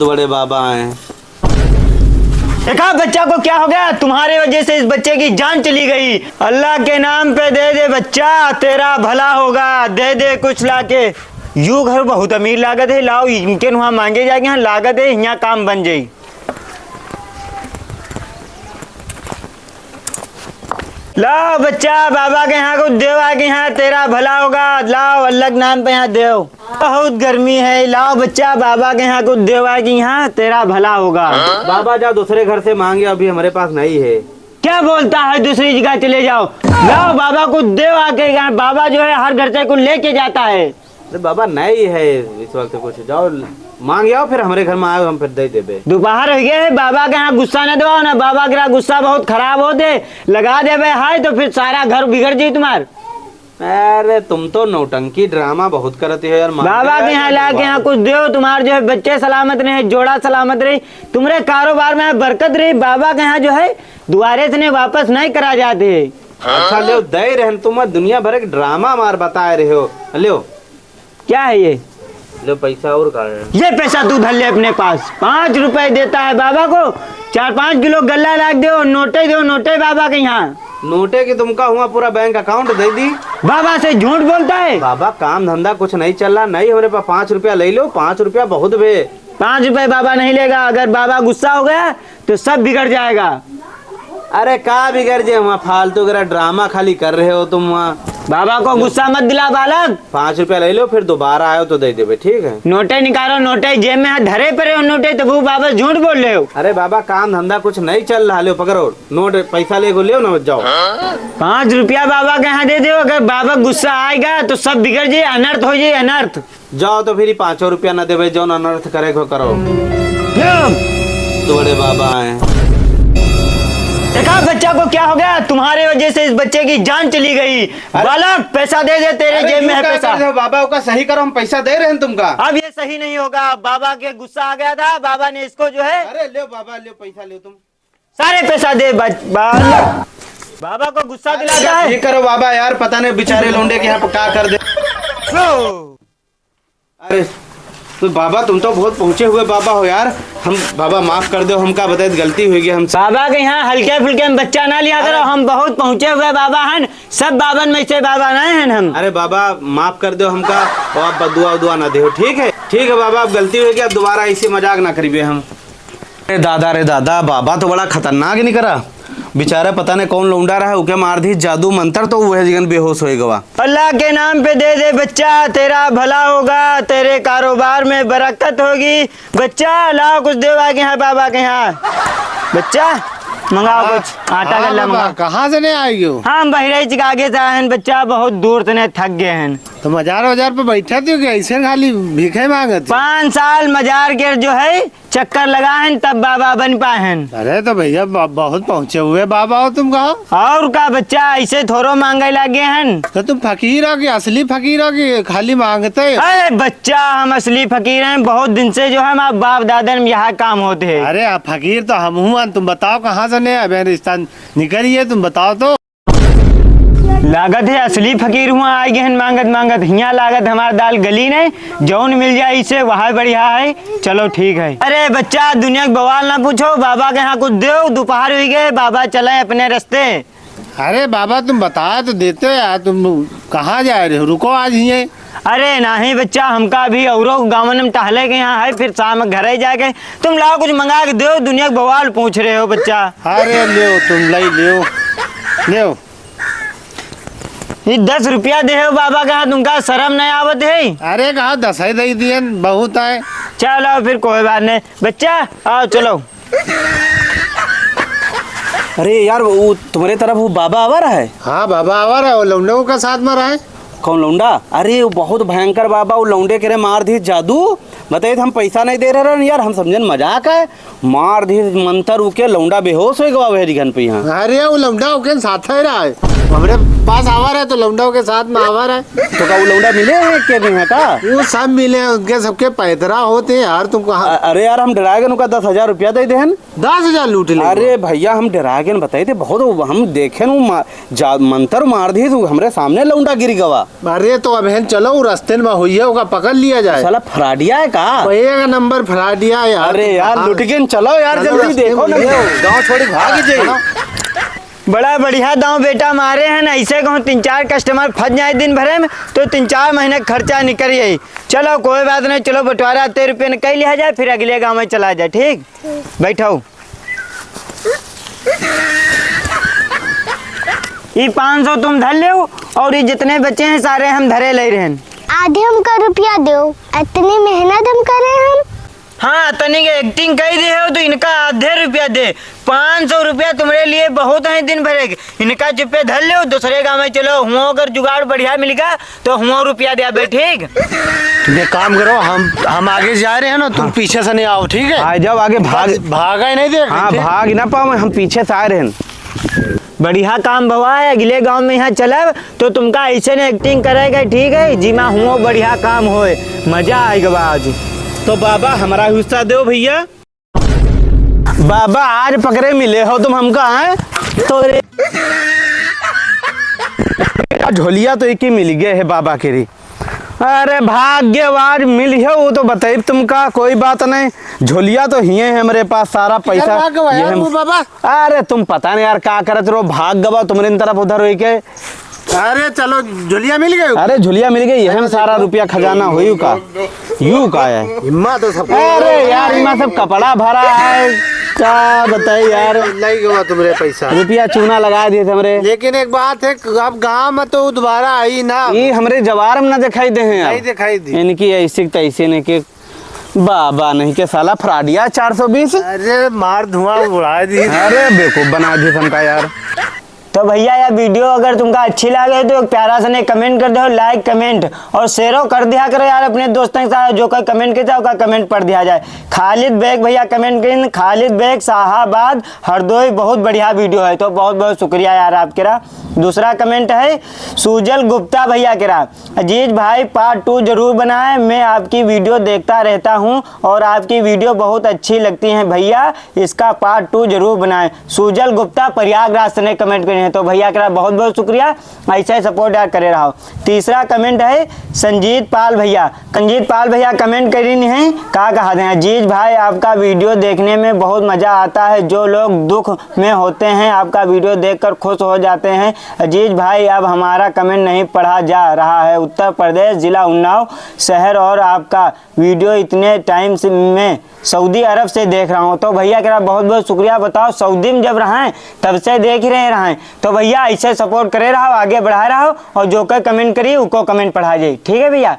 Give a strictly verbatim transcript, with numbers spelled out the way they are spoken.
बड़े बाबा आए। देखा, बच्चा को क्या हो गया? तुम्हारे वजह से इस बच्चे की जान चली गई। अल्लाह के नाम पे दे दे बच्चा, तेरा भला होगा। दे दे कुछ लाके। यू घर बहुत अमीर लागत है, लाओ इनके वहाँ मांगे जाके, यहाँ लागत है, यहाँ काम बन जाई। लाओ बच्चा, बाबा के यहाँ कुछ देव आके, यहाँ तेरा भला होगा। लाओ, अल्लाह के नाम पे यहाँ देव। बहुत गर्मी है, लाओ बच्चा, बाबा के यहाँ कुछ देव आके, यहाँ तेरा भला होगा। बाबा, जाओ दूसरे घर से मांगे, अभी हमारे पास नहीं है। क्या बोलता है, दूसरी जगह चले जाओ। लाओ, बाबा कुछ देव आके, यहाँ बाबा जो है हर घर से कुछ लेके जाता है। अरे बाबा, नहीं है इस वक्त कुछ। जाओ, मांग आओ, फिर हमरे घर में आओ, हम फिर दे देबे। दोपहर हो गए है, बाबा के यहाँ गुस्सा न दिवाओ ना, बाबा के यहाँ गुस्सा बहुत खराब होते, लगा देबे है तो फिर सारा घर बिगड़ जाई तुम्हार। अरे तुम तो नौटंकी ड्रामा बहुत करती हो यार, मांग बाबा आओ के यहाँ यार, लाके बाबा। यहाँ कुछ देव, तुम्हार जो है बच्चे सलामत रहे, जोड़ा सलामत रही, तुम्हारे कारोबार में बरकत रही, बाबा के यहाँ जो है दुआरे से नहीं वापस नहीं करा जाते। अच्छा, ले दे रहन, तुम दुनिया भर के ड्रामा मार बताए रहे हो। ले। क्या है ये? लो पैसा और का है? ये पैसा तू धर ले अपने पास। पाँच रुपए देता है बाबा को, चार पाँच किलो गल्ला लाग दो, नोटे दो, नोटे बाबा के यहाँ। नोटे की तुमका हुआ पूरा बैंक अकाउंट दे दी। बाबा से झूठ बोलता है। बाबा, काम धंधा कुछ नहीं चल रहा, नहीं हमरे पास पाँच रुपया ले लो, पाँच रुपया बहुत बे। पाँच रुपए बाबा नहीं लेगा, अगर बाबा गुस्सा हो गया तो सब बिगड़ जाएगा। अरे का बिगड़ जाए, वहाँ फालतू का ड्रामा खाली कर रहे हो तुम वहाँ। बाबा को गुस्सा मत दिला बालक। पाँच रुपया ले लो, फिर दोबारा आयो तो दे देबे, ठीक है? नोटे निकालो, नोटे जेब में है, धरे पड़े हो नोटे, तो वो बाबा झूठ बोल रहे हो। अरे बाबा, काम धंधा कुछ नहीं चल रहा, लो पकड़ो नोट, पैसा ले को ले ना, जाओ। पाँच रुपया बाबा के यहाँ दे दो, अगर बाबा गुस्सा आएगा तो सब बिगड़ जाए, अनर्थ हो जाए, अनर्थ। जाओ तो फिर ई पाँचो रुपया न देबे, जौन अनर्थ करे को करो। तोड़े बाबा आए। देखा बच्चा को क्या हो गया, तुम्हारे वजह से इस बच्चे की जान चली गई। अरे बालक, पैसा दे दे, तेरे अरे जेब में यूं है का पैसा। कर रहे हो बाबा, ओका सही करो, हम पैसा दे रहे हैं तुमका। अब ये सही नहीं होगा, बाबा के गुस्सा आ गया था, बाबा ने इसको जो है अरे ले बाबा, ले पैसा ले तुम। सारे पैसा दे बच-, बालक। बाबा को गुस्सा दिलाता है। ये करो बाबा यार, पता नहीं बेचारे लौंडे के यहाँ पे का कर दे। लो। अरे, तो बाबा, तुम तो बहुत पहुँचे हुए बाबा हो यार। हम, बाबा, माफ कर दो, हमका बताए, गलती हो गई हमसे। बाबा के यहाँ हल्के फुल्के में बच्चा ना लिया करो, अरे। हम बहुत पहुँचे हुए बाबा हन, सब बाबन में से बाबा नहीं हन हम। अरे बाबा, माफ कर दो हमका, और आप बदुआ उदुआ ना दो, ठीक है? ठीक है बाबा, अब गलती हो गई, अब दोबारा ऐसे मजाक ना करिए हम। अरे दादा रे दादा, बाबा तो बड़ा खतरनाक निकरा। बेचारा पता नहीं कौन लौंडा रहा, उके मार दी जादू मंत्र, तो वह जिगन बेहोश हो गवा। अल्लाह के नाम पे दे दे बच्चा, तेरा भला होगा, तेरे कारोबार में बरकत होगी। बच्चा, लाओ कुछ देवा के यहाँ, बाबा के यहाँ। बच्चा, मंगाओ हाँ, कुछ आटा हाँ गल्ला बाबा, मंगाओ। कहाँ से नहीं आई हो? हम बहराइच के आगे से आए हैं बच्चा, बहुत दूर से नहीं, थक गए हैं। तो मजार वजार पे बैठा थी क्या? ऐसे खाली भीखे मांगत थी? पाँच साल मजार के जो है चक्कर लगाहन तब बाबा बन पाहन। अरे तो भैया, ब-, बहुत पहुँचे हुए बाबा हो तुम, कहो। और का बच्चा, ऐसे थोड़ो मांगे लागे हन। तो तुम फकीर हो कि असली फकीर हो कि खाली मांगते हो? अरे बच्चा, हम असली फकीर हैं। बहुत दिन से जो है हमारे बाप दादा में यह काम होते हैं। अरे आप फकीर तो हम हुआ, तुम बताओ कहाँ से नहीं, अबे रिश्ता निकलिए, तुम बताओ तो। लागत है असली फकीर हुआ आए गए हन मांगत मांगत। हियाँ लागत हमार दाल गली नहीं, जौन मिल जाए इसे वह बढ़िया है। चलो ठीक है। अरे बच्चा, दुनिया के बवाल ना पूछो, बाबा के यहाँ कुछ दो, दोपहर हुई गए, बाबा चले अपने रास्ते। अरे बाबा, तुम बताया तो देते यार, तुम कहाँ जा रहे हो? रुको आज ही। अरे नहीं बच्चा, हमका अभी औरो गाँवन में टहले के यहाँ है, फिर शाम में घरे जाके। तुम लाओ कुछ मंगा के दो, दुनिया के बवाल पूछ रहे हो बच्चा। अरे लेओ, तुम लई लेओ, लेओ। ये दस रुपया दे हो बाबा का, तुमका शर्म नहीं आवत है? अरे कहा दस ही दे दिए, बहुत है। चलो फिर कोई बात नहीं बच्चा, आओ चलो। अरे यार, वो तुम्हारे तरफ वो बाबा आवा रहा है? हाँ, बाबा आवा रहा है, वो लौंडे का साथ में रहा है। कौन लौंडा? अरे, वो बहुत भयंकर बाबा, वो लौंडे के रे मार दी जादू। बताइए, हम पैसा नहीं दे रहे रहन यार, हम समझन मजाक है। मार दी मंतर उके, लौंडा बेहोश हो गवा वह रिघन पे यहाँ। अरे, वो लौंडा उके साथ ही रहा है। हमरे पास आवा रहे तो लौंडा के साथ में आवा रहे। तो का वो लौंडा मिले हैं के नहीं है का? वो सब मिले हैं, उनके सबके पैतरा होते हैं यार, तुम कहाँ? अ-, अरे यार, हम डरा गए, उनका दस हजार रुपया दे देहन। दस हजार लूट ले। अरे भैया, हम डरा गए, बताई थे बहुत, हम देखे न, वो मा-, जा-, मंतर मार दी, तो हमरे सामने लौंडा गिर गवा। अरे तो अबहिन चलो, वो रस्ते में होई है, ओका पकड़ लिया जाए। साला फ्राडिया है का? वो एक नंबर फ्राडिया है यार। अरे यार, हाँ। लुट गए, चलो यार, चलो, जल्दी रस्ते देखो में ना, होई है। गाँव छोड़ी भाग जाए। चलो। बड़ा बढ़िया दांव बेटा मारे हैं ना, ऐसे कहूँ तीन चार कस्टमर फंस जाए दिन भरे में, तो तीन चार महीने का खर्चा निकल जाए। चलो कोई बात नहीं, चलो बंटवारा तेरह रुपये में कई लिया जाए, फिर अगले गाँव में चला जाए, ठीक? बैठो। ई पाँच सौ तुम धर लेव और ई जितने बचे हैं सारे हम धरे ले रहे हैं। आधे हमका रुपया देव, इतनी मेहनत हम करे हम। हाँ, तनिक एक्टिंग कई दे हो तो इनका आधे रुपया दे। पाँच सौ रुपया तुम्हरे लिए बहुत है दिन भरे के। इनका चुप्पे धर लो, दूसरे गाँव में चलो, हुआ अगर जुगाड़ बढ़िया मिल गया तो हुआ रुपया दे बे, ठीक? ये काम करो, हम हम आगे जा रहे हैं ना, तुम हाँ। पीछे से नहीं आओ, ठीक है? आ जाओ आगे, भाग। बस, भागा ही नहीं देख, हाँ, ठीक? भाग ना पाओ, हम पीछे से आ रहे हैं। बढ़िया काम भवा है, अगले गाँव में यहाँ चलब तो तुमका ऐसे ने एक्टिंग करेगा, ठीक है? जिमा हुआ बढ़िया काम होए, मजा आएगा बा आज। तो बाबा हमारा हिस्सा दो भैया। बाबा, आज पकड़े मिले हो तुम हमका, हैं? तो रे, झोलिया तो एक ही मिल गए है बाबा के री। अरे भाग्यवान मिल है, वो तो बताइब तुमका, कोई बात नहीं। झोलिया तो हिये है हमरे पास, सारा पैसा किधर भाग गवा ये यार हम वो बाबा? अरे तुम पता नहीं यार का करत रहो, भाग गवा तुमरे तरफ उधर होई के। अरे चलो, झोलिया मिल गई। अरे झोलिया मिल गई, ये हम अरे सारा देखो। रुपया खजाना होई का? यू का है? हिम्मत तो सबको। अरे यार, इमा सब कपड़ा भरा है, का बताई यार। नहीं गवा तुमरे पैसा। रुपया चूना लगा दिए थे हमरे। लेकिन एक बात है, अब गाँव में तो दोबारा आई ना। ये हमरे जवार में ना दिखाई दे हैं यार। नहीं दिखाई दी। इनकी ऐसी तैसी ने के बाबा नहीं के साला फ्राडिया चार सौ बीस। अरे मार धुआं उड़ा दी। अरे बेवकूफ बना दी हमका यार। तो भैया, यह वीडियो अगर तुमका अच्छी लागे तो एक प्यारा सा ने कमेंट कर दो, लाइक, कमेंट और शेयरो कर दिया करो यार अपने दोस्तों के साथ। जो कोई कमेंट करता है, उसका कमेंट पढ़ दिया जाए। खालिद बेग भैया कमेंट करें, खालिद बेग शाहाबाद हरदोई, बहुत बढ़िया वीडियो है। तो बहुत बहुत शुक्रिया यार आपके रहा। दूसरा कमेंट है सूजल गुप्ता भैया के रहा, अजीज भाई पार्ट टू जरूर बनाएं, मैं आपकी वीडियो देखता रहता हूँ और आपकी वीडियो बहुत अच्छी लगती हैं भैया, इसका पार्ट टू जरूर बनाएं। सूजल गुप्ता प्रयागराज से ने कमेंट करे हैं, तो भैया के बहुत बहुत शुक्रिया, ऐसा ही सपोर्ट यार करे रहो। तीसरा कमेंट है संजीत पाल भैया, संजीत पाल भैया कमेंट करी नहीं है, का कहा दें, अजीज भाई आपका वीडियो देखने में बहुत मजा आता है, जो लोग दुख में होते हैं आपका वीडियो देखकर खुश हो जाते हैं। अजीज भाई, अब हमारा कमेंट नहीं पढ़ा जा रहा है। उत्तर प्रदेश, जिला उन्नाव शहर, और आपका वीडियो इतने टाइम से मैं सऊदी अरब से देख रहा हूँ। तो भैया के बहुत बहुत शुक्रिया। बताओ, सऊदी में जब रहें तब से देख ही रहे रहें। तो भैया ऐसे सपोर्ट करे रहो, आगे बढ़ाए रहो, और जो कोई कमेंट करी उको कमेंट पढ़ा जाए, ठीक है भैया?